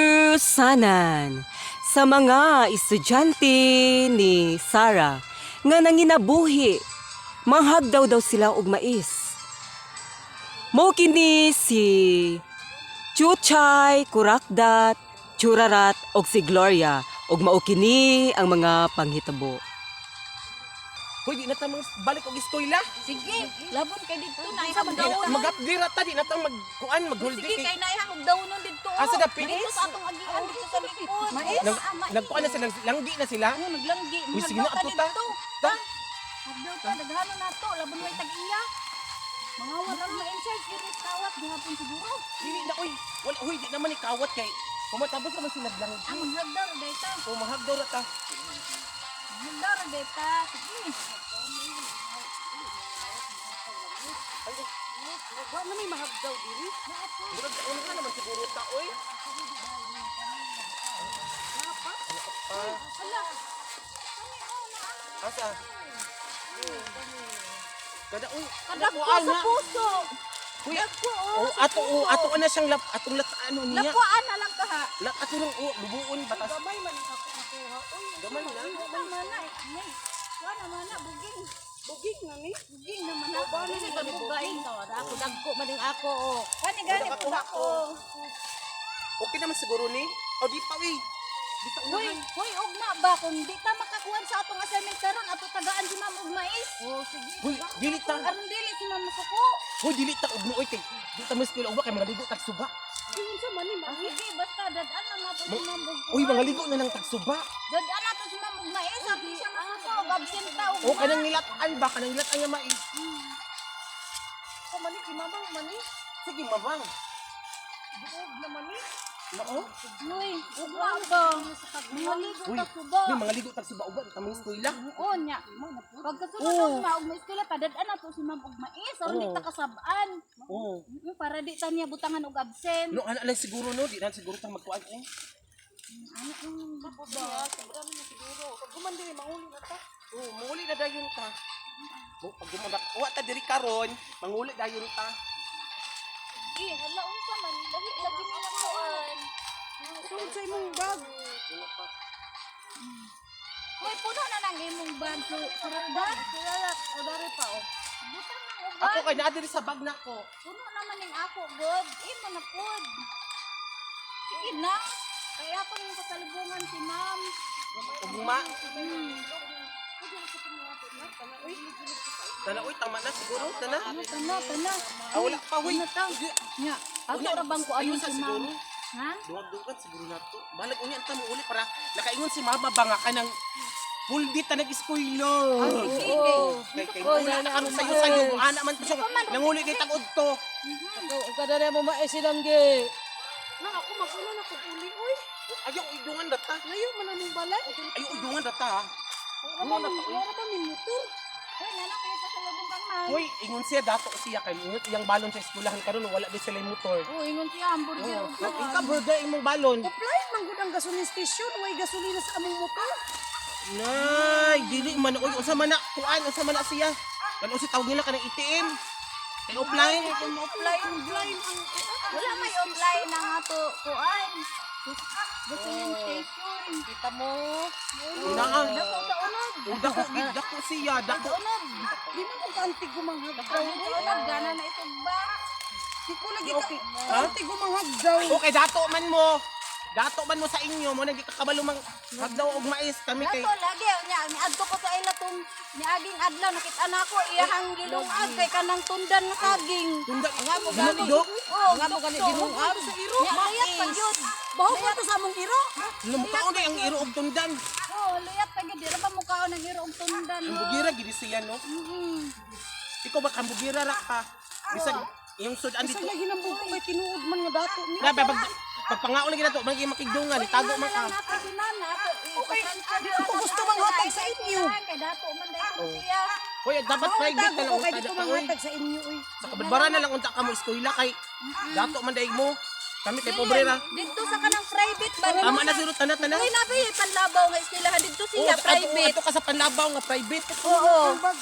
Handusanan sa mga estudyante ni Sarah nga nanginabuhi, manghagdaw daw sila og mais. Mao kini si Chuchay, Kurakdat, Churarat og si Gloria og mao kini ang mga panghitabo. Hoy, di na ta mang balik og eskwela. Sige, labon kay didto na ihang dawon. Mag-update ta, di na ta magkuan, mag-holiday Sige, kay kay na ihang dawon didto. Asa na, Pinis? Dito sa atong agian dito sa likod. Mais. Nagkuan na sila, langgi na sila. Ano naglanggi, Uy, sige na, mahagdaw ta ato ta. didto. Ta. Hagdaw ta, daghano na to, labon way tag-iya. Mga walang ma-in-charge diri kawat gihapon siguro. Dili na oy. Wala, hoy, di naman ikawat kay pumatapos naman sila langgi. Ah, maghagdaw ra day ta. O mahagdaw ra ta. Maghagdaw ra day ta. Sige. Wa na may mahagdaw diri. Murag una ka naman siguro ta oy. Hala. Asa? Kada uy, Kadagko lapuan sa na. puso. Kuya, Dagko, oh, oh, sa ato oh, puso. ato na siyang lap, atong lat ano niya. Lapuan na lang ka ha. Lat ato lang oh, lubuon batas. Gamay man ako nakuha. Uy, Gamay na. Ano man na eh. Ay, Wa naman na buging. buging na ni. Buging naman na. Dili ba bugay? Ako dagko man ning ako oh. Kani gani po Nakakuha ako. Okay naman siguro ni. O di pa uy. Di pa Hoy, unahan. hoy ugma ba kung di ta makakuan sa atong assignment karon ato tagaan si Ma'am og mais. Oh sige. Hoy, dili ta. Aron dili si Ma'am masuko. Hoy, dili ta ugmo oy kay di ta mas ugma kay mga ligo tag suba. Unsa man ni Ah, sige, basta dad-an lang nato si Ma'am og Uy, mga ligo na lang tag suba. Dad-an nato si Ma'am og mais aron di siya masuko og absent ta O ugma. kanang nilatan ba kanang nilatan nga mais. Ko man ni kay mamang man ni. Sige, mamang. Buog na man ni. Mao? Hoy, ugma ba? Mga ligo Uy, ta suba. Uy, mga ligo tag suba ugma di ta mas eskwela. Oo nya. Pagkasunod Oo. ugma og mais kila ta dad-an nato si Ma'am og mais aron di Oo. ta kasab-an. Oo. Para di ta niya butangan og absent. No, ana lang siguro no, di na siguro ta magkuan eh. Ano ang Ba, sobra na siguro. Pag guman diri manguli na ta. Oo, manguli na dayon ta. Mo pag gumanak, wa ta diri karon, manguli dayon ta. Eh, hala unsa man lahi lagi ni lang kuan. Sulod sa imong bag. Hoy, puno na nang imong bag so surada. O dari pa oh. Butang nang uban. Ako kay naa diri sa bag nako. Puno naman ning ako god. Imo na pod. Sige na. Kaya akong pasalubungan si ma'am. Ugma. Tana oy, tama na siguro, tana. Ano tana tana. Ah, wala pa huy. Ano ta? Nya, ato ra bang kuan Ayun sa si ma'am? siguro. Ha? Duwag-duwagan siguro nato. Balag unya ta mo uli para nakaingon si mama ba nga kanang puldi ta nag-eskwela. Sige. Kay kay wala na karon sayo sayo ana man to siya nanguli kay tag udto. O kada mo mais silang gi. Na ako maguna na kog uli oy. Ayaw idungan data. Layo man aning balay. Ayaw idungan data. Ha. Wala ba wala ba mi motor? Hoy, nana kayo pasalubong kang ma'am. Hoy, ingon siya dato siya kay ingon iyang balon sa eskwelahan karon wala di sila yung motor. Oh, ingon siya hamburger ug Oh, ikaw burger imong balon. Offline man gud ang gasoline station, way gasolina sa among motor. Nay, dili man oy unsa man na kuan unsa man na siya. Kan unsa tawag nila kanang ATM? Kay offline. Offline, Offline ang Wala may offline na nga to kuan. Gasoline station. Kita mo. Naa. Dako sa unod. O dako gid dako siya, dako. Unod. Di man ko kaantig gumanghagdaw. Sa unod gana na itong ba. Di ko lagi ka Okay. kaantig gumanghagdaw. Okay, dato man mo. Dato man mo sa inyo mo nang di ka kabalo mang hagdaw og mais kami kay Dato lagi nya niadto ko sa ila tong niaging adlaw nakita na ako iyahang gilungag kay kanang tundan nga saging. tunda nga mo gani dok. Oh, Nga mo gani ginungag. Sa iro. Nya luyat pa gyud. Baho pa to sa among iro. Lumukaon day ang iro og tundan. Oh, luyat pa gyud. Di ra ba mukaon ang iro og tundan. Ang bugira gid siya no. Ikaw ba kambugira ra ka? Bisag iyong sudan Bisag dito. lagi nang buko kay tinuod man nga dato ni. Grabe pag pagpangaon lagi nato magi makigdungan itago man ka. Nato si ma'am na ako. Okay, di ako gusto manghatag sa inyo. Kay dato man dai ko siya. Hoy, dapat private na Tago lang ko kay unta di ko dato, oy. manghatag sa inyo oy. Sa kabadbaran na lang unta ka mo eskwela kay dato man daig mo. Kami kay pobre ra. Dito sa kanang private ba? Tama na siguro tanan tanan. Uy, nabi panlabaw nga eskwelahan dito Oo, siya ato, private. ato ka sa Panlabaw nga private. Oo. Ang bag.